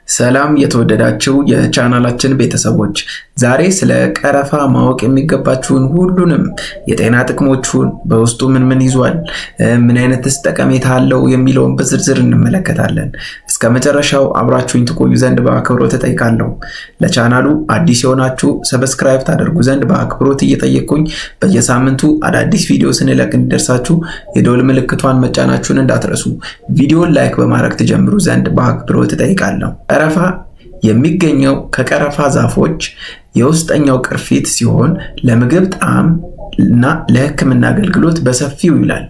ሰላም የተወደዳችሁ የቻናላችን ቤተሰቦች፣ ዛሬ ስለ ቀረፋ ማወቅ የሚገባችሁን ሁሉንም የጤና ጥቅሞቹን፣ በውስጡ ምን ምን ይዟል፣ ምን አይነትስ ጠቀሜታ አለው የሚለውን በዝርዝር እንመለከታለን። እስከ መጨረሻው አብራችሁኝ ትቆዩ ዘንድ በአክብሮት እጠይቃለሁ። ለቻናሉ አዲስ የሆናችሁ subscribe ታደርጉ ዘንድ በአክብሮት እየጠየቅኩኝ፣ በየሳምንቱ አዳዲስ ቪዲዮ ስንለቅ እንዲደርሳችሁ የደወል ምልክቷን መጫናችሁን እንዳትረሱ። ቪዲዮን like በማድረግ ትጀምሩ ዘንድ በአክብሮት እጠይቃለሁ። ቀረፋ የሚገኘው ከቀረፋ ዛፎች የውስጠኛው ቅርፊት ሲሆን ለምግብ ጣዕም እና ለሕክምና አገልግሎት በሰፊው ይውላል።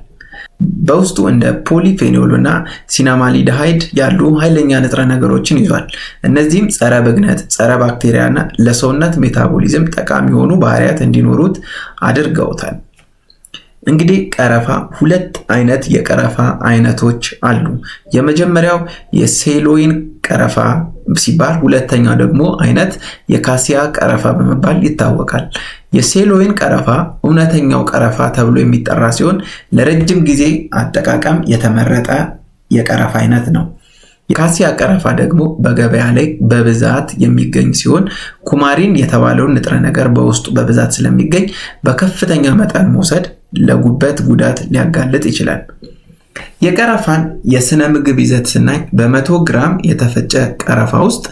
በውስጡ እንደ polyphenol እና cinnamaldehyde ያሉ ኃይለኛ ንጥረ ነገሮችን ይዟል። እነዚህም ጸረ ብግነት፣ ጸረ ባክቴሪያ እና ለሰውነት metabolism ጠቃሚ የሆኑ ባህሪያት እንዲኖሩት አድርገውታል። እንግዲህ ቀረፋ ሁለት አይነት የቀረፋ አይነቶች አሉ። የመጀመሪያው የሴሎይን ቀረፋ ሲባል ሁለተኛው ደግሞ አይነት የካሲያ ቀረፋ በመባል ይታወቃል። የሴሎይን ቀረፋ እውነተኛው ቀረፋ ተብሎ የሚጠራ ሲሆን ለረጅም ጊዜ አጠቃቀም የተመረጠ የቀረፋ አይነት ነው። የካሲያ ቀረፋ ደግሞ በገበያ ላይ በብዛት የሚገኝ ሲሆን coumarin የተባለውን ንጥረ ነገር በውስጡ በብዛት ስለሚገኝ በከፍተኛ መጠን መውሰድ ለጉበት ጉዳት ሊያጋልጥ ይችላል። የቀረፋን የስነ ምግብ ይዘት ስናይ በ100 ግራም የተፈጨ ቀረፋ ውስጥ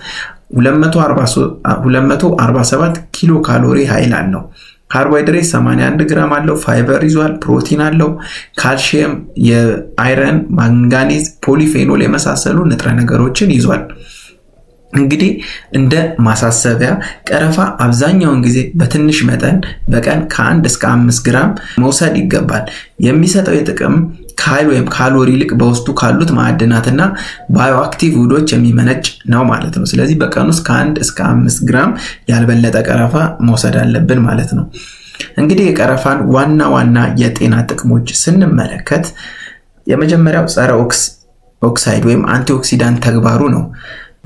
247 ኪሎ ካሎሪ ኃይል አለው። ካርቦሃይድሬት 81 ግራም አለው። ፋይበር ይዟል። ፕሮቲን አለው። ካልሽየም፣ የ iron፣ ማንጋኒዝ፣ polyphenol የመሳሰሉ ንጥረ ነገሮችን ይዟል። እንግዲህ እንደ ማሳሰቢያ ቀረፋ አብዛኛውን ጊዜ በትንሽ መጠን በቀን ከ1 እስከ 5 ግራም መውሰድ ይገባል። የሚሰጠው የጥቅም ከኃይል ወይም ካሎሪ ይልቅ በውስጡ ካሉት ማዕድናትና bioactive ውህዶች የሚመነጭ ነው ማለት ነው። ስለዚህ በቀን ውስጥ ከ1 እስከ 5 ግራም ያልበለጠ ቀረፋ መውሰድ አለብን ማለት ነው። እንግዲህ የቀረፋን ዋና ዋና የጤና ጥቅሞች ስንመለከት የመጀመሪያው ጸረ ኦክሳይድ ወይም antioxidant ተግባሩ ነው።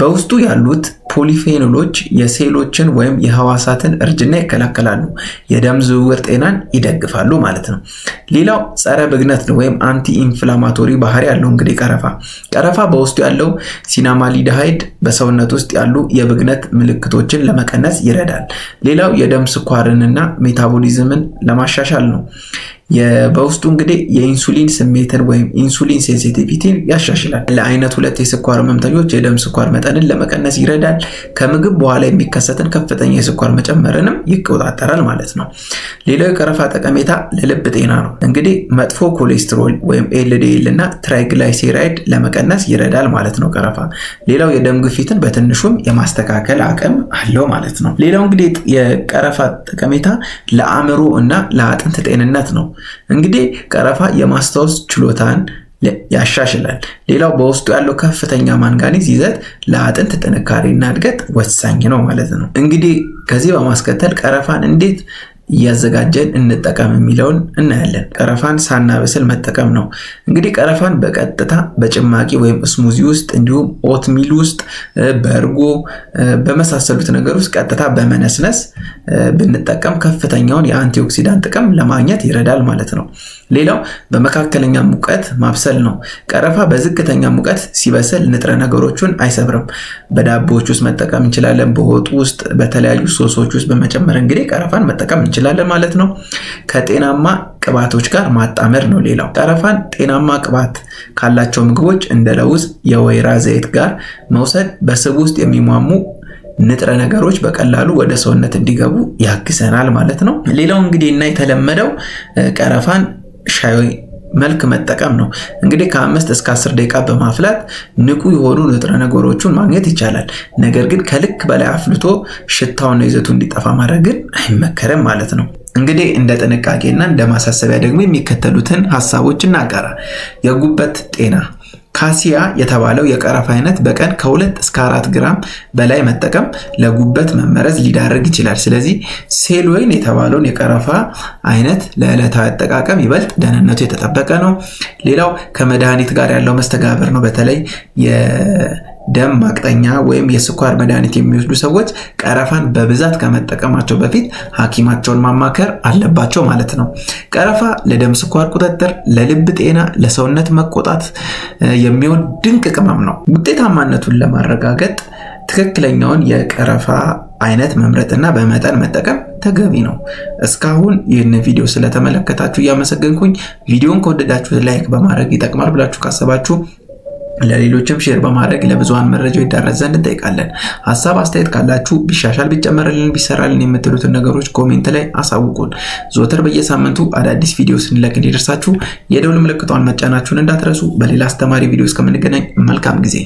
በውስጡ ያሉት polyphenol ኦች የሴሎችን ወይም የህዋሳትን እርጅና ይከላከላሉ፣ የደም ዝውውር ጤናን ይደግፋሉ ማለት ነው። ሌላው ጸረ ብግነት ነው ወይም anti inflammatory ባህሪ ያለው እንግዲህ ቀረፋ በውስጡ ያለው cinnamaldehyde በሰውነት ውስጥ ያሉ የብግነት ምልክቶችን ለመቀነስ ይረዳል። ሌላው የደም ስኳርንና metabolism ን ለማሻሻል ነው። በውስጡ እንግዲህ የኢንሱሊን ስሜትን ወይም insulin sensitivity ን ያሻሽላል። ለአይነት 2 የስኳር ህመምተኞች የደም ስኳር መጠንን ለመቀነስ ይረዳል። ከምግብ በኋላ የሚከሰትን ከፍተኛ የስኳር መጨመርንም ይቆጣጠራል ማለት ነው። ሌላው የቀረፋ ጠቀሜታ ለልብ ጤና ነው። እንግዲህ መጥፎ ኮሌስትሮል ወይም LDL እና triglyceride ለመቀነስ ይረዳል ማለት ነው ቀረፋ። ሌላው የደም ግፊትን በትንሹም የማስተካከል አቅም አለው ማለት ነው። ሌላው እንግዲህ የቀረፋ ጠቀሜታ ለአእምሮ እና ለአጥንት ጤንነት ነው። እንግዲህ ቀረፋ የማስታወስ ችሎታን ያሻሽላል። ሌላው በውስጡ ያለው ከፍተኛ ማንጋኒዝ ይዘት ለአጥንት ጥንካሬና እድገት ወሳኝ ነው ማለት ነው። እንግዲህ ከዚህ በማስከተል ቀረፋን እንዴት እያዘጋጀን እንጠቀም የሚለውን እናያለን። ቀረፋን ሳናበስል መጠቀም ነው። እንግዲህ ቀረፋን በቀጥታ በጭማቂ ወይም smoothie ውስጥ እንዲሁም oatmeal ውስጥ፣ በእርጎ በመሳሰሉት ነገር ውስጥ ቀጥታ በመነስነስ ብንጠቀም ከፍተኛውን የ antioxidant ጥቅም ለማግኘት ይረዳል ማለት ነው። ሌላው በመካከለኛ ሙቀት ማብሰል ነው። ቀረፋ በዝቅተኛ ሙቀት ሲበስል ንጥረ ነገሮቹን አይሰብርም። በዳቦዎች ውስጥ መጠቀም እንችላለን። በወጡ ውስጥ፣ በተለያዩ ሶሶች ውስጥ በመጨመር እንግዲህ ቀረፋን መጠቀም እንችላለን ማለት ነው። ከጤናማ ቅባቶች ጋር ማጣመር ነው። ሌላው ቀረፋን ጤናማ ቅባት ካላቸው ምግቦች እንደ ለውዝ፣ የወይራ ዘይት ጋር መውሰድ በስብ ውስጥ የሚሟሙ ንጥረ ነገሮች በቀላሉ ወደ ሰውነት እንዲገቡ ያግዘናል ማለት ነው። ሌላው እንግዲህ እና የተለመደው ቀረፋን ሻይ መልክ መጠቀም ነው። እንግዲህ ከ5 እስከ 10 ደቂቃ በማፍላት ንቁ የሆኑ ንጥረ ነገሮችን ማግኘት ይቻላል። ነገር ግን ከልክ በላይ አፍልቶ ሽታውና ይዘቱ እንዲጠፋ ማድረግ ግን አይመከርም ማለት ነው። እንግዲህ እንደ ጥንቃቄና እንደ ማሳሰቢያ ደግሞ የሚከተሉትን ሀሳቦች እናጋራ። የጉበት ጤና፣ cassia የተባለው የቀረፋ አይነት በቀን ከ2 እስከ 4 ግራም በላይ መጠቀም ለጉበት መመረዝ ሊዳርግ ይችላል። ስለዚህ ሴሎይን የተባለውን የቀረፋ አይነት ለዕለታዊ አጠቃቀም ይበልጥ ደህንነቱ የተጠበቀ ነው። ሌላው ከመድኃኒት ጋር ያለው መስተጋብር ነው። በተለይ ደም ማቅጠኛ ወይም የስኳር መድኃኒት የሚወስዱ ሰዎች ቀረፋን በብዛት ከመጠቀማቸው በፊት ሐኪማቸውን ማማከር አለባቸው ማለት ነው። ቀረፋ ለደም ስኳር ቁጥጥር፣ ለልብ ጤና፣ ለሰውነት መቆጣት የሚሆን ድንቅ ቅመም ነው። ውጤታማነቱን ለማረጋገጥ ትክክለኛውን የቀረፋ አይነት መምረጥና በመጠን መጠቀም ተገቢ ነው። እስካሁን ይህን ቪዲዮ ስለተመለከታችሁ እያመሰገንኩኝ፣ ቪዲዮን ከወደዳችሁት like በማድረግ፣ ይጠቅማል ብላችሁ ካሰባችሁ ለሌሎችም share በማድረግ ለብዙሃን መረጃው ይዳረስ ዘንድ እንጠይቃለን። ሀሳብ አስተያየት ካላችሁ ቢሻሻል፣ ቢጨመርልን፣ ቢሰራልን የምትሉትን ነገሮች comment ላይ አሳውቁን። ዘወትር በየሳምንቱ አዳዲስ ቪዲዮ ስንለቅ እንዲደርሳችሁ የደውል ምልክቷን መጫናችሁን እንዳትረሱ። በሌላ አስተማሪ ቪዲዮ እስከምንገናኝ መልካም ጊዜ።